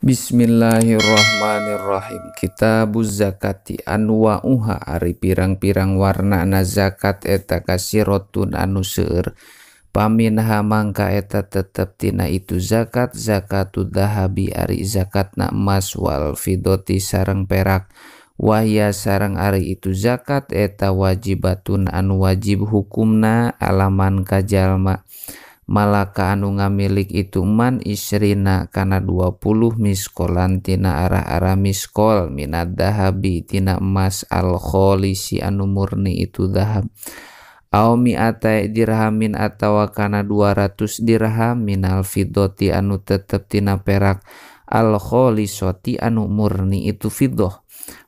Bismillahirrahmanirrahim. Kitabuz zakati anwa'uha ari pirang-pirang warnana zakat eta kasirotun anu seueur. Paminha mangka eta tetep tina itu zakat zakatud dahabi ari zakatna emas wal fidoti sareng perak. Wahya sareng ari itu zakat eta wajibatun anu wajib hukumna alaman kajalma. Malaka anu ngamilik itu man isrina kana 20 miskolan tina arah-arah miskol minad dahabi tina emas al kholisi anu murni itu dahab. Au mi'atai dirhamin atawa kana 200 dirham minal fiddoti anu tetep tina perak al kholisoti anu murni itu fiddoh.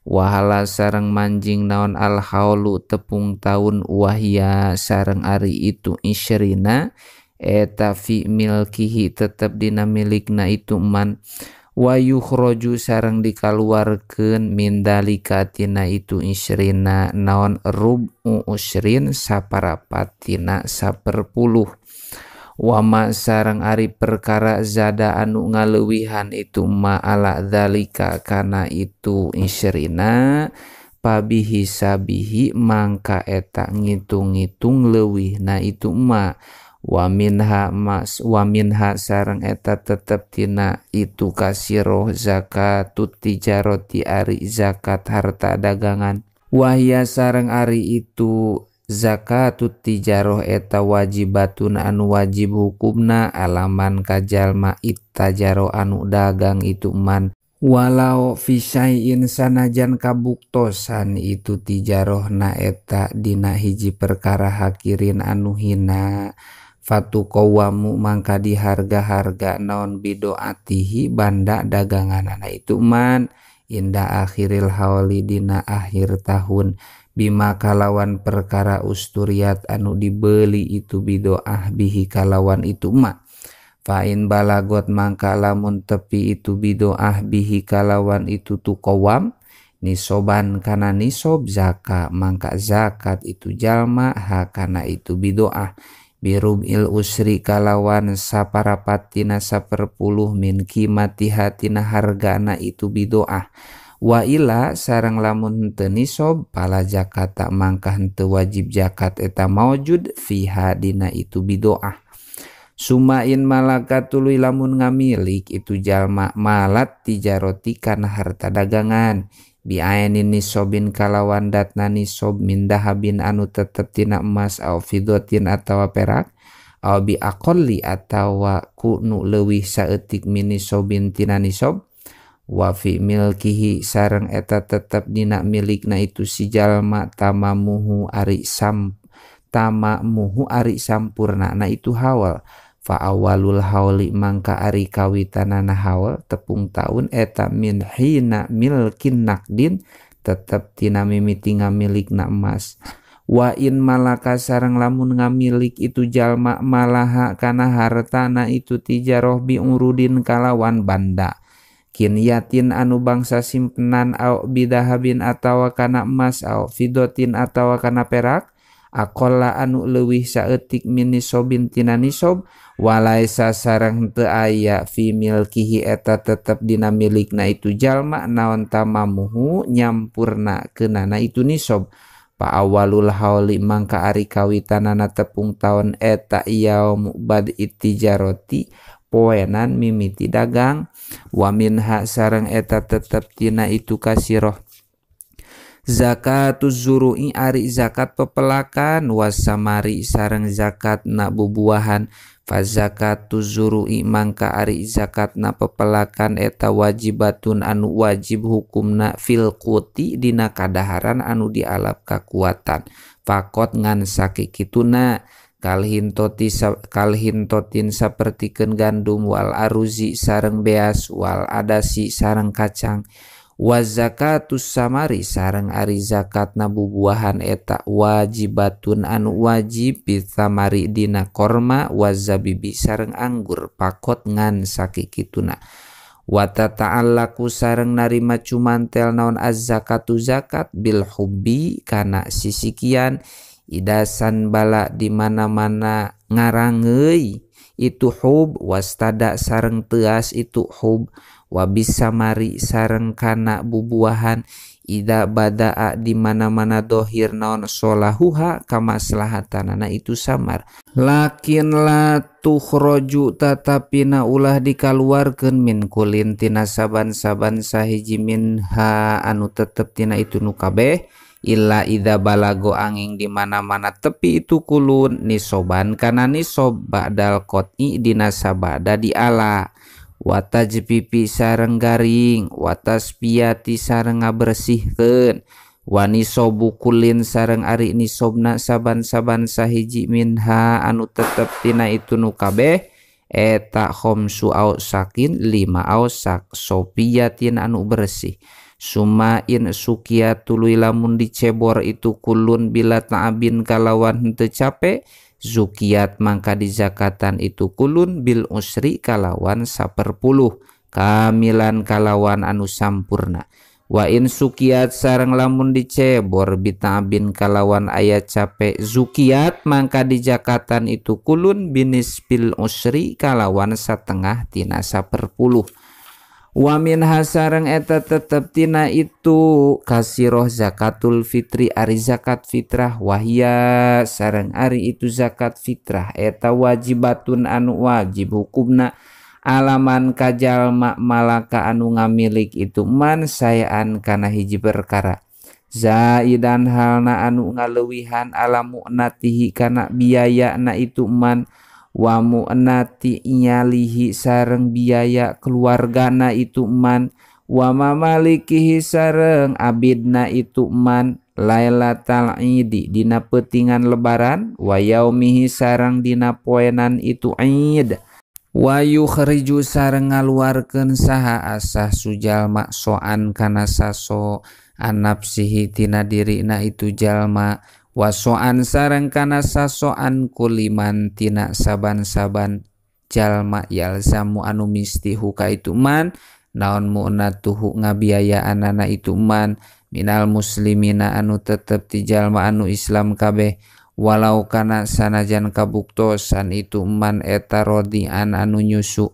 Wahala sareng manjing naon al haulu tepung taun wahya sareng ari itu isrina eta fi milkihi tetep dina milikna itu man. Wa yukhroju sareng dikaluarkeun min dalika tina itu isrina naon rub'u usrin saparapat tina saperpuluh. Wa ma sareng ari perkara zada anu ngaleuwihan itu ma ala dalika kana itu isrina pabihi sabihi mangka eta ngitung-ngitung leuwihna itu ma. Wa minha mas wa minha sareng eta tetep tina itu kasiroh zakatut tijaroti ari zakat harta dagangan. Wahya sareng ari itu zakatut tijaroh eta wajibatun anu wajib hukumna alaman kajalma ittajaro anu dagang itu man. Walau fisyai'in sanajan kabuktosan itu tijarohna eta dina hiji perkara hakirin anu hina. Fatuqawamu mangka diharga-harga naon bidoatihi banda daganganana itu man inda akhiril hauli dina akhir tahun bima kalawan perkara usturiat anu dibeli itu bidoah bihi kalawan itu ma. Fa'in balagot mangka lamun tepi itu bidoah bihi kalawan itu tuqawam nisoban kana nisob zakat mangka zakat itu jalma hakana itu bidoah birub'il usri kalawan saparapatina saperpuluh min kimatiha tina hargana itu bidoah. Wa ila sareng lamun henteu nisob pala zakata mangka henteu wajib zakat eta maujud fiha dina itu bidoah. Sumain malaka tuluy lamun ngamilik itu jalma malat tijaroti kana harta dagangan biainin nisobin kalawan datna nisob min dahabin anu tetep tina emas au fidotin atawa perak au bi aqalli atawa ku nu leuwih saeutik min nisobin tina nisob. Wa fi milkihi sareng eta tetep dina milikna itu si jalma tamamuhu ari sam tamamuhu ari sampurna na itu hawal. Fa awalul hauli mangka ari kawitanana haul tepung taun eta min hina milkin nakdin tetep tina mimiti ngamilikna emas. Wa in malaka sareng lamun ngamilik itu jalma malaha kana hartana itu tijaroh bi urudin kalawan banda kinyatin anu bangsa simpenan au bidahabin atawa kana emas au fidotin atawa kana perak akola anu leuwih saeutik min nisobin tina nisob walaisa sareng teu aya fi milkihi eta tetep dina milikna itu jalma naon tamamuhu nyampurna keunana itu nisob. Pa awalul hauli mangka ari kawitanana tepung taun eta yaumu bad'i tijaroti poenan mimiti dagang. Wa minha sareng eta tetep tina itu kasiroh zakatuz zuru'i ari zakat pepelakan wasamari sareng zakat na bubuahan. Fa zakatuz zuru'i mangka ari zakat na pepelakan eta wajibatun anu wajib hukumna fil quti dina kadaharan anu dialap kakuatan fakot ngan sakikituna kalhintotin sapertikeun gandum wal aruzi sareng beas wal adasi sareng kacang. Wa zakatus samari sareng ari zakatna bubuahan eta wajibatun anu wajib pitamari dina korma wa zabibi sareng anggur pakot ngan sakikituna. Wa tata'allaku sareng narima cumantel naon az-zakatu zakat bil hubbi kana sisikian idasan bala di mana-mana ngarangeui itu hub wastada sareng teas itu hub wabisamari sareng kana bubuahan ida badaa di mana-mana dohir naon solahuha kamaslahatanana itu samar lakin la tukhroju tatapina ulah dikaluarkeun min kulin tina saban-saban sahiji minha anu tetep tina itu nu kabeh illa idza balago angin di mana-mana tepi itu kulun nisoban kana nisob ba'dal qot'i dina sabada diala watajpipi sareng garing wataspiyati sareng ngabersihkeun wanisobu kulin sareng ari nisobna saban-saban sahiji minha anu tetep tina itu nu kabeh eta khamsu ausakin 5 ausak sopiyatin anu bersih sumain sukia tuluy lamun dicebor itu kulun bila ta'abin kalawan henteu capek zukiat mangka dizakatan itu kulun bil usri kalawan 1/10 kamilan kalawan anu sampurna wa in sukiat sareng lamun dicebor bitabin kalawan aya capek zukiat mangka dijakatan itu kulun binis bil usri kalawan 1/2 tina 1/10 wa min hasareng eta tetep tina itu kasiroh zakatul fitri ari zakat fitrah wahia sareng ari itu zakat fitrah eta wajibatun anu wajib hukumna alaman kajalma malaka anu ngamilik itu man sayaan kana hiji perkara zaidan halna anu ngaleuwihan ala mu'natihi kana biayana itu man wa mu'nati iyalihi sareng biaya keluargana itu man wa mamalikihi sareng abidna itu man lailatal idi dina peutingan lebaran wa yaumihi sareng dina poenan itu id wa yukhriju sareng ngaluarkeun saha asah sujalma soan kana saso anapsihi tina dirina itu jalma wasoan sareng kana sasoan kuliman tina saban-saban jalma yalzamu anu mistihu ka itu man naon mu'natuhu ngabiayaanana itu man minal muslimina anu tetep ti jalma anu Islam kabeh walau kana sanajan kabuktosan itu man eta rodian anu nyusu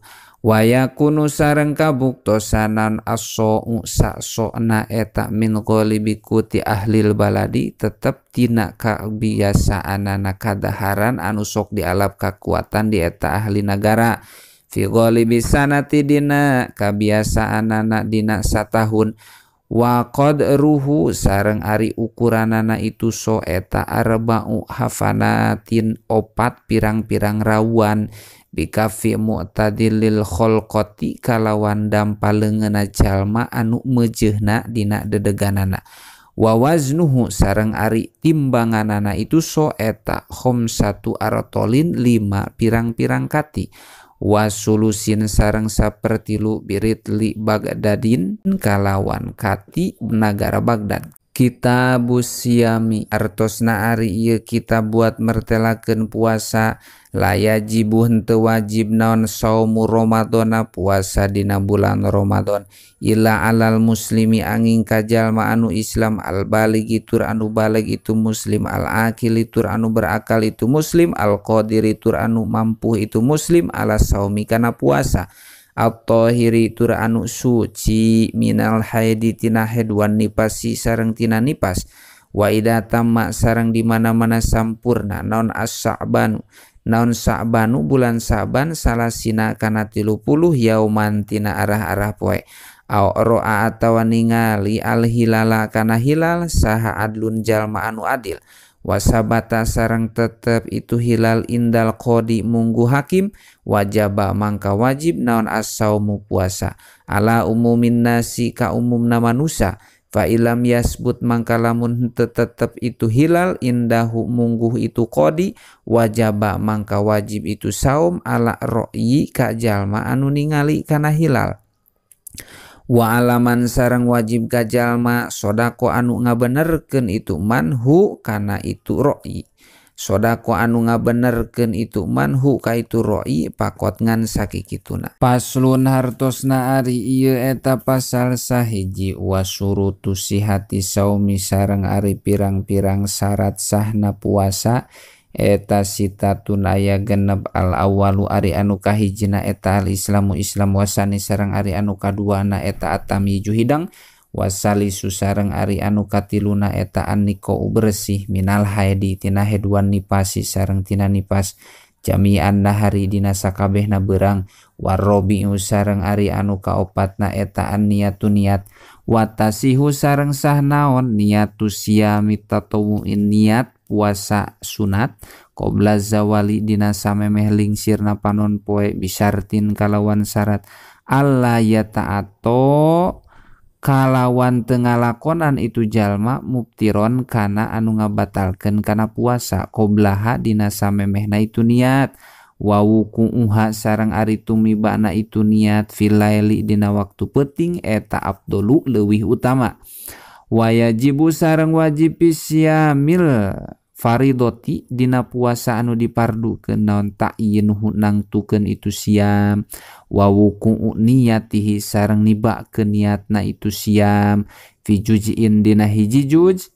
wayakunu sareng kabuktosanan as-so'u sa'sona eta min ghalibi kuti ahlil baladi tetep tina kabiasaanana kadaharan anu sok dialap kakuatan di eta ahli nagara fi ghalibi sanati dina kabiasaanana dina satahun wa qadruhu sareng ari ukuranana itu so eta arba'u hafanatin 4 pirang-pirang rawan bikafi mu'tadilil kholqati kalawan dampaleungeuna jalma anu meujeuhna dina dedeganana wa waznuhu sareng ari timbanganana itu so eta khamsatu artolin 5 pirang-pirang kati wasulusin sareng 1/3 biritli Bagdadin kalawan kati nagara Bagdad. Kitabus Siyami artosna ari ieu kitab buat mertelakeun puasa layajibu henteu wajib naon saumu Ramadhana puasa dina bulan Ramadan illa alal muslimi angin ka jalma anu Islam al balighi tur anu balig itu muslim al aqili tur anu berakal itu muslim al qadiri tur anu mampu itu muslim ala saumi kana puasa at-tahiri tur anu suci minal haidi tina haid wan nipasi sareng tina nipas wa idza tamma sareng di mana-mana sampurna naon as-sa'banu naon sa'banu bulan Sa'ban salasina kana 30 yauman tina arah-arah poe au ro'a atawa ningali al hilala kana hilal saha adlun jalma anu adil wasabata sareng tetep itu hilal indal qadi munggu hakim wajaba mangka wajib naon as-saumu puasa ala umumin nasi ka umumna manusa fa ilam yasbut mangka lamun henteu tetep itu hilal indahu mungguh itu qadi wajaba mangka wajib itu saum ala ra'yi ka jalma anu ningali kana hilal wa alaman sareng wajib ka jalma sodako anu ngabenerkeun itu manhu kana itu ro'i sodako anu ngabenerkeun itu manhu ka itu ro'i pakot ngan sakikituna. Paslon hartosna ari ieu eta pasal sahiji wa surutu sihati saumi sareng ari pirang-pirang syarat sahna puasa Eta sitatun aya genep al awalu ari anu kahijina eta al islamu islam wasani sareng ari anu kaduana eta atamiju hidang wasalisu sareng ari anu katiluna eta anniko bersih minal haidi tina heduan nipasi sareng tina nipas jami'an nahari dina sakabehna beurang warrobi'u sareng ari anu kaopatna eta anniyatu niat watasihu sareng sah naon niatu siami tatawu'in niat puasa sunat qobla zawali dina samemeh lingsirna panon poe bisartin kalawan syarat alla yata'ato kalawan teu ngalakonan itu jalma muftiron kana anu ngabatalkeun kana puasa qoblaha dina samemehna itu niat wa wuqu'uha sareng ari tumibana itu niat fil laili dina waktu peuting eta afdalu leuwih utama wayajibu sareng wajib siamil faridoti dina puasa anu dipardukeun naon ta'yinuhu nangtukeun itu siam wa wuqu'u niyatihi sareng nibakeun niatna itu siam fi juz'in dina hiji juz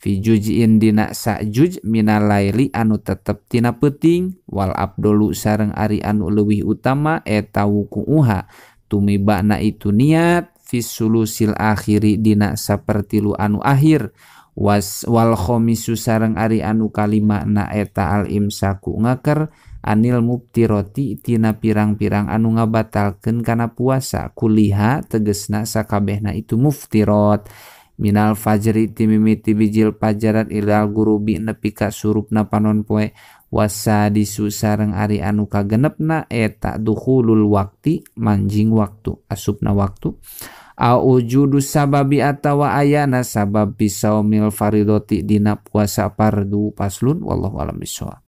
fi juz'in dina sajuj minal laili anu tetep tina peuting wal afdalu sareng ari anu leuwih utama eta wuqu'uha tumibana itu niat fis sulusil akhiri dina sapertilu anu akhir was wal khomisu sareng ari anu kalima na eta al imsaku ngaker anil muftiroti tina pirang-pirang anu ngabatalkeun kana puasa kuliha tegesna sakabehna itu muftirot minal fajri timimiti bijil pajaran ilal gurubi nepi ka surupna panon poe wasadisu sareng ari anu kagenepna eta dukhulul waqti manjing waktu asupna waktu au wujudu sababi atawa ayana sabab bisaumil faridoti dina puasa fardu. Paslun wallahu alam bisawab.